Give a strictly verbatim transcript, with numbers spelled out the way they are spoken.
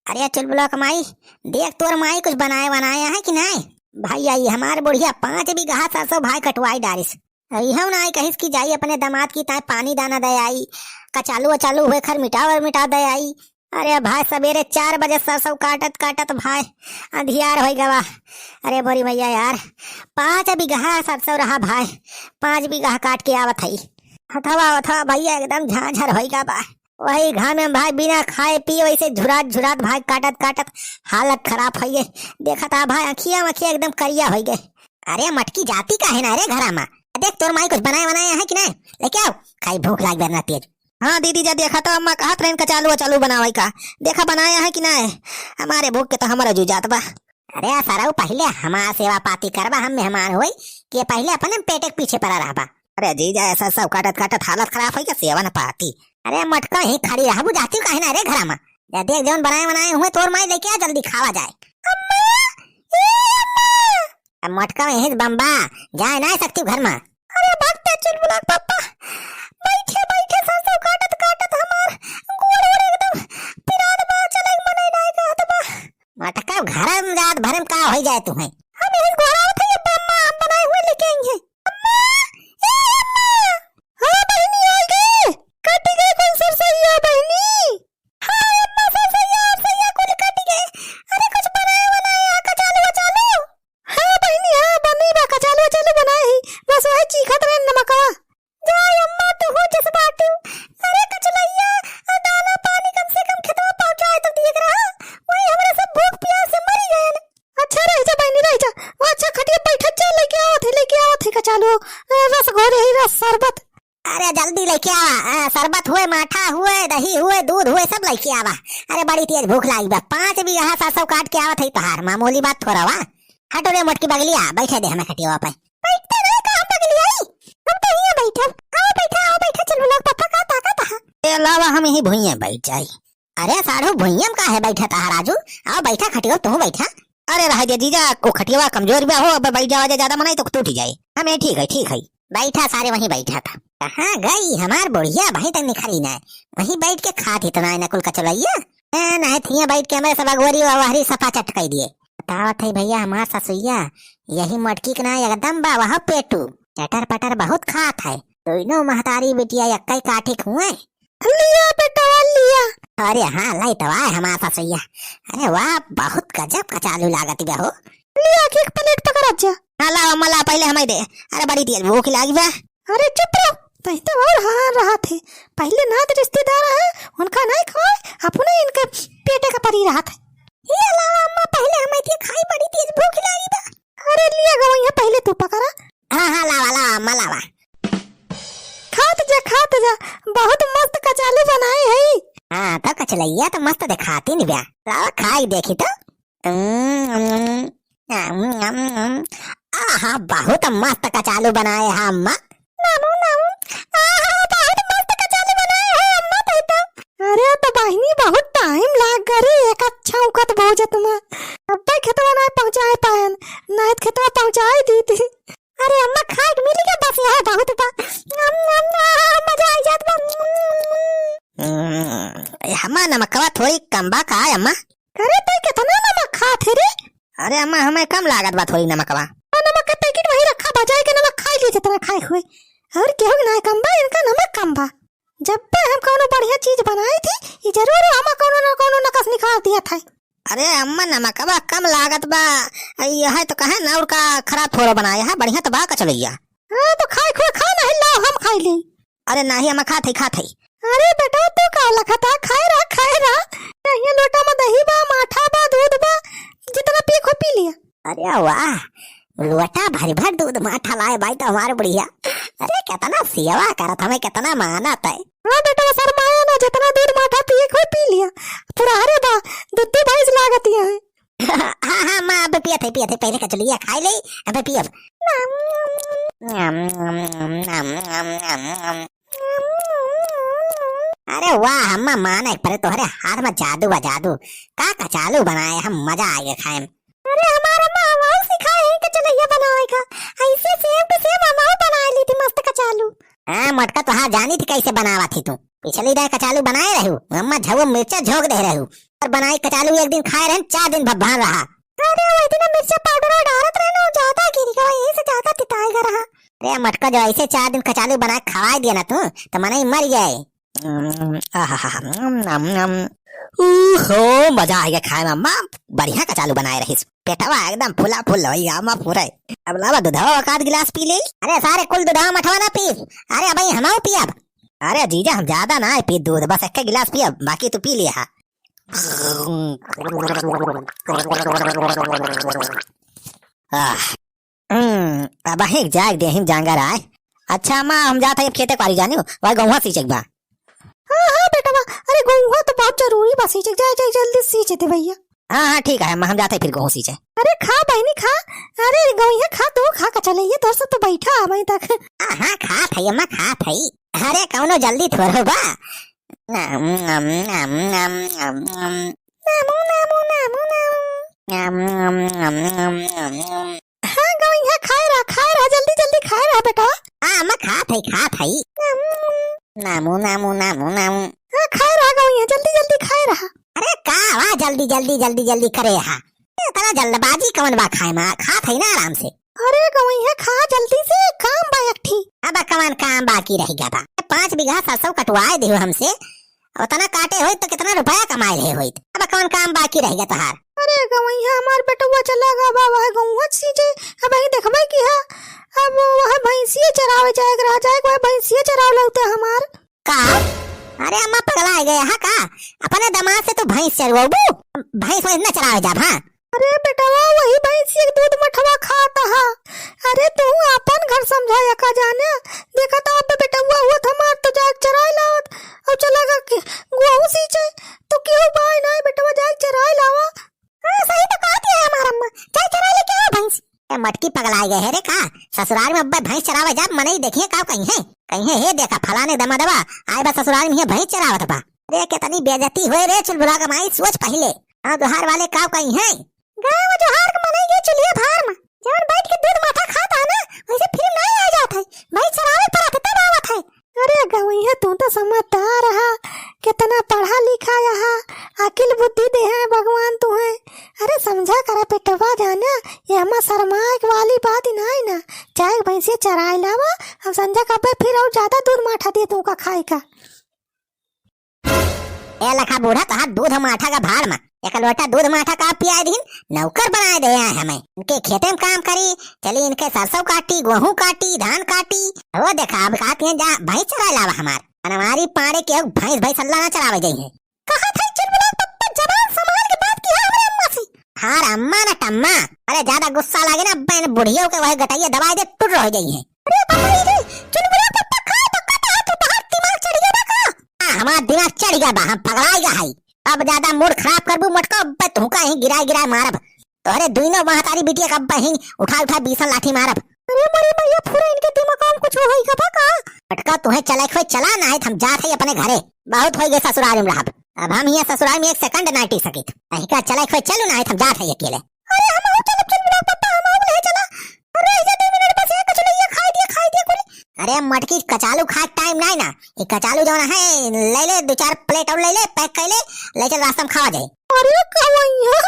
अरे चुलबुला क माई, देख तोर माई कुछ बनाए बनाए है कि नाय? भाई आई हमार बुढ़िया पाँच बीघा सरसों भाई कटवाई डारिस। इहउ नाय कहिस कि जाई अपने दामाद की ताय पानी दाना दे आई, कचालू अचालू हुए खर मिटाव और मिटाव दे आई। अरे भाई सबेरे चार बजे सरसों काटत काटत भाई अंधियार होइ गवा। अरे बोरी भैया यार, पाँच बीघा सरसों रहा भाई, पाँच बीघा काट के आवत हई। हथवा हथवा भैया एकदम झांझर होइ गवा। वही घाम में भाई बिना खाए पिए वैसे झुरात झुरात भाई काटत काटत हालत खराब होइ गए। देखत हा भाई अखिया मखिया एकदम करिया होइ गए। अरे मटकी जाती काहे ना रे घरा मा? देख तोर माई कुछ बनाए बनाए है कि नाय? लेके आओ, खाई भूख लाग बा ना तेज। हाँ दीदी जा देखा तो अम्मा कहत रहन कचालू अचालू बनावे का। देखा बनाया है कि नाय? हमारे भूख के तो हमारा जू जात बा। अरे सरऊ पहिले हमार सेवा पाती करबा, हम मेहमान होई कि पहिले अपने पेटे के पीछे पड़ा रहबा। अरे जीजा, ऐसा सब काटत काटत हालत खराब होई के सेवन पाती। अरे मटका ही खड़ी रहबू, जाती काहे ना रे घरा मा? या देख जौन बनाए बनाए हुए तोर माई लेके आ, जल्दी खावा जाए। अम्मा, ए अम्मा। अब मटका में हिज बम्बा, जाए ना सकती घर मा। अरे भगते चुलबुला क पप्पा, बैठे बैठे सरसों काटत काटत हमार गोड़ ओड़ एकदम पिरात बा, चले के मने नाय कहत बा। मटका घर में जात भरे में का होई जाए तुम्हें? हम यही गोड़ आवत है, ये बम्मा हम बनाए हुए लेके आई है। अम्मा, ए अम्मा, हाँ बहिनी आ गए, कट गए कुल सरसैया बहिनी। हाँ अम्मा, सरसैया, सरसैया कुल कट गए। अरे कुछ बनाए बनाए, आ कचालू वचालू। हाँ बहिनी, हाँ, बनी बा, कचालू वचालू बनाए ही। बस वही चीखत रहे नमकवा। जा अम्मा, तू हो जस बाटू। अरे कचलैया, आ दाना पानी कम से कम खेतवा पहुँचाए तो दिए के रहा। वही हमरा सब भूख प्यास से मरी गए। अच्छा रह जा बहिनी, रह जा। वो अच्छा खटिया बैठा, जा लेके आवत है, लेके आवत है कचालू। अ, रस घोरे ही, रस शरबत। अरे जल्दी लेके आवा, अ, शरबत हुए, माठा हुए, दही हुए, दूध हुए, सब लेके आवा। अरे बड़ी तेज भूख लागी बा, पाँच बीघा सरसों काट के आवत है तोहार, मामूली बात थोड़ा वा। हटो रे मोटकी बगलिया, बैठे दे हमें खटिया पे। बैठते नहीं तो हम बगलिया ही, हम तो यहाँ बैठब। आओ बैठा, आओ बैठा, चुलबुला क पप्पा का ताकत है। ए लावा हम यही भुइयां बैठ जाई। अरे साढ़ू भुइयां में काहे बैठा तहा राजू, आओ बैठा खटिया, तू बैठा। अरे रह दे जीजा, को खटिया कमजोर बा हो, अब बैठ जावा जे ज्यादा मनाई तो टूट जाए। हमें ठीक है, ठीक है। बैठा सारे वहीं बैठा था। कहाँ गई हमार बुढ़िया भाई तक निखरी ना, वहीं बैठ के खात इतना है नकुल कचलैया। ए, नहीं थिया बैठ के हमारे सब अगोरी व वहरी सफा चट कई दिए। बतावत है भैया हमार ससुइया, यही मोटकी के ना एकदम बा वह पेटू। चटर पटर बहुत खात है। दोनों महतारी बिटिया यक्कई काठी खुए। लिया बेटवा लिया। अरे हाँ, लाई तो आए हमार ससुइया। अरे वाह, बहुत गजब कचालू लागत बा हो। लिया एक प्लेट पकड़ जा। हाँ लाओ अम्मा ला, पहले हमें दे। अरे बड़ी तेज भूख लागी बा। अरे चुप रहो, तही तो और हाँ रहा थे। पहले नात रिश्तेदार है, उनका नहीं खाए, अपने इनके पेटे का परी रहा थे। ये लाओ अम्मा, पहले हमें दे खाई, बड़ी तेज भूख लागी बा। अरे लिया गवैया, पहले तू पकड़ा। हाँ हाँ, लावा लावा अम्मा लावा। खात जा, खात जा, बहुत मस्त कचालू बनाए है। हाँ तो कचलैया तो मस्त दिखाती नहीं बा, लावा खाई देखी तो। उम्म, उम्म, उम्म, उम्म। आहा, बहुत मस्त कचालू बनाए है अम्मा। नामू, नामू। आहा, बहुत मस्त कचालू बनाए है अम्मा तै तो। अरे तो बहिनी, बहुत टाइम लाग गए रे, एक अच्छा उकत भौजत में। अब्बे खेतवा ना पहुँचाए पाएन, नहीं तो खेतवा पहुँचाए दी थी। अरे अम्मा, खाए के मिल गया, बस यह बहुत बा। अम, अम, आ, मजा आ जात बा। हम्म, ए, हम्मा, नमकवा थोड़ी कम बा का, अम्मा? अरे, तै कितना नमक खात है रे? अरे अम्मा, हमें कम लागत बा थोड़ी नमकवा। आ, नमक का पैकेट वहीं रखा बा, जाए के नमक खाई लिए जितना खाए हुए। और केहू के ना कम बा, इनका नमक कम बा। जब पे हम कौनो बढ़िया चीज बनाई थी, ये जरूर हमें कौनो ना कौनो नकस निकाल दिया था। अरे अम्मा, नमकवा कम लागत बा, यह तो कहे ना और का खराब थोड़ा बनाया है, बढ़िया तो बा कचलैया। हाँ, तो खाए खुए खा नहीं, लाओ हम खाई ले। अरे नाही, हम खात हई, खात हई। अरे बेटा, तू का लखता? खाए रहा, खाए रहा। ये लोटा में दही बा, माठा बा, दूध बा, जितना पिए को पी लिया। अरे वाह, लोटा भर भर दूध माठा लाए बाई तो हमारे बुढ़िया। अरे कितना सेवा करत हमें, कितना मानत है। हाँ बेटा, शर्माया ना, जितना दूध माठा पिए को पी लिया। पुरहरे बा, दुद्धू भैंस लागत है। हाँ, हाँ, माँ, अबे पियत है, पियत है, पहले कचलिया खाई ले, अबे पियब। अरे वाह, अम्मा, माना एक परे तोहरे हाथ में जादू बा, जादू। का कचालू बनाए हम, मजा आ गया खाए में। अरे हमारा माँ हमार सिखाए है कचलैया बनावे का, ऐसे same to same हमार बनाए ली थी मस्त कचालू। हाँ, मोटका तोहार जानी थी कैसे बनावा थी तू। पिछली दाईं कचालू बनाए रहू, अम्मा झउआ मिर्चा झोंक दे रहू। और बनाई कचालू एक दिन खाए रहन, चार दिन भभ्भान रहा। अरे, वही दिन मिर्चा पाउडर डारत रहन, वो ज्यादा गिर गवा, यही से ज्यादा तिताए गा रहा। अरे मटका, जो ऐसे चार दिन कचालू बनाए खवाए दिया ना तू, तो मनई मर जाए। उम, आहाहा, उम, नम, नम। ऊहो, मजा आ गया खाए में, अम्मा। बढ़िया कचालू बनाए रहिस। पेटवा एकदम फुला फुल होई, अम्मा, पूरे। अब लावा दुधवा एक आध गिलास पी ले। अरे सारे, कुल दुधवा मठवा ना पीस। अरे अबही हमहू पियब। अरे जीजा, हम ज्यादा ना पी दूध, बस एक गिलास पियब, बाकी तू पी लिया। आह। हम्म, अबहीं जाए देहिन जांगर आए। अच्छा अम्मा, हम जात हई अब खेते पारी जानी, वह गहुआ सींचे के बा। हाँ, हाँ बेटवा, अरे गहुआ तो बहुत जरूरी बा सींचे, जाए, जाए जल्दी सींचे दे भैया। हाँ, हाँ, ठीक है अम्मा, हम जात हई फिर गहुआ सींचे। अरे खा बहिनी खा, अरे गहुआ खा, तू खा, कचलैया तोर से तो बैठा अबहीं तक। हाँ, हाँ, खात हई अम्मा, खात हई। अरे कौनो जल्दी थोड़ो बा। नम, नम, नम, नम, नम, नम। नामू, नामू, नामू, नामू। नम, नम, नम, नम, नम, नम। हाँ, गवैया, खाए रहा, खाए रहा, जल्दी, जल्दी खाए रहा, बेटा। हाँ, अम्मा, खात हई, खात हई। नामू, नामू, नामू, नामू। हाँ, खाए रहा, गवैया, जल्दी, जल्दी खाए रहा। अरे, का वा, जल्दी, जल्दी, जल्दी, जल्दी करे हा। इतना जल्दबाजी कवन बा खाए मा? खात हई ना आराम से। अरे, गवैया, खा जल्दी से, काम बा एक ठी। अब कवन काम बाकी रह गया बा? पाँच बीघा सरसों कटवाए दिहो हमसे, उतना काटे होइत तो कितना रुपया कमाए ले होइत। अब कौन काम बाकी रह गया तोहार? अरे गवैया, हमार बेटवा चला गा बा, वह गौवा सींचे, अबहीं देखबे की है, अब वह भैंसिए चरावे जाए के रह जाए, वह भैंसिए चरावे लगते हमार। का? अरे अम्मा पगला गया है का? अपने दामाद से तू भैंस चरवाबू? भैंस वैस न चरावे जाब, हाँ? अरे बेटवा, वही भैंसिया के दूध मठवा खात हा। अरे तू आपन घर समझाया का जाने, देखा तो अब बेटवा हुआ हमार तो जाके चराए लावत, और चला गा के गोहूं सींचे, तो केहू बाय ना बेटवा, जाके चराए लावा। हाँ, सही तो कहती है हमार अम्मा, जाए चराए लेके आओ भैंस। ए मटकी पगलाए गए है रे का? ससुराल में अब्बे भैंस चरावे जाब, मनई देखिए का कहीं है, कहीं है, हे देखा फलाने दमादवा आए बा ससुराल में, ये भैंस चरावत बा। अरे कितनी बेइज्जती होए रे चुलबुला कमाई, सोच पहिले। हाँ, दुहार वाले का कहीं है? गाँव जोहार के मनई के चुलिया भार में, जवन बैठ के दूध माठा खात है ना, वैसे फिल्म नहीं आ जात है। भाई चरावे पर आते तब आवत है। अरे गवैया, तू तो समझदार हा, कितना पढ़ा लिखा हा, अकिल बुद्धि दे है भगवान तू है। अरे समझा करा बेटवा जाना, ये हमार शर्माए वाली बात ही नहीं ना। जाए भैंसिया चराए लावा, हम संझा कब्बे फिर और ज्यादा दूध माठा दे तू का खाए का। ए लखा बूढ़ा, तोहार दूध माठा का भाड़ मा, एक लोटा दूध माठा का पियाए दीन, नौकर बनाए दे आए हमें। इनके खेते में काम करी, चली इनके सरसों काटी, गोहूं काटी, धान काटी। वो देखा, अब कहती हैं जा भैंस चराए लावा हमार। अनवारी पाड़े के भैंस, भैंस अल्लाह ना चरावे जाई है। कहा था चुलबुला पप्पा, जबान संभाल के बात किया हमरे अम्मा से। हार अम्मा ना टम्मा, अरे ज्यादा गुस्सा लागे ना, अब्बा इन बुढ़ियों के वही गटैया दबाए दे, टुट रह जाई है। अरे बाबा रे, चुलबुला पप्पा का बकत है, तू तोहार दिमाग चढ़ गया बा का? हाँ, हमार दिमाग चढ़ गया बा, हम पगलाए गया है। अब ज्यादा मूड खराब करबू मटका, अब तुहका ही गिराए गिराए मारब। तोहरे दुइनो महतारी बिटिया का अब ही उठा उठा बीसन लाठी मारब। अरे मोरी मैया, पूरा इनके दिमाग में कुछ होई गवा का? मटका तुहे चले खोए चला, ना है हम जात है अपने घरे। बहुत होई गए ससुराल में रहब। अब हम यहाँ ससुराल में एक सेकंड ना टिक सकित। अहिका चले खोए चलू, ना है हम जात है अकेले। अरे हम आऊ चलब चुलबुला पप्पा, हम आऊ ले चला। अरे इधर दो मिनट बस, एक कचौड़िया खाई दिया, खाई दिया कुल। अरे मटकी, कचालू खाए टाइम नहीं ना, ये कचालू जो ना है, ले ले दो चार प्लेट और ले ले, पैक कर ले, ले चल रास्ता में खावा जाए। अरे कवैया,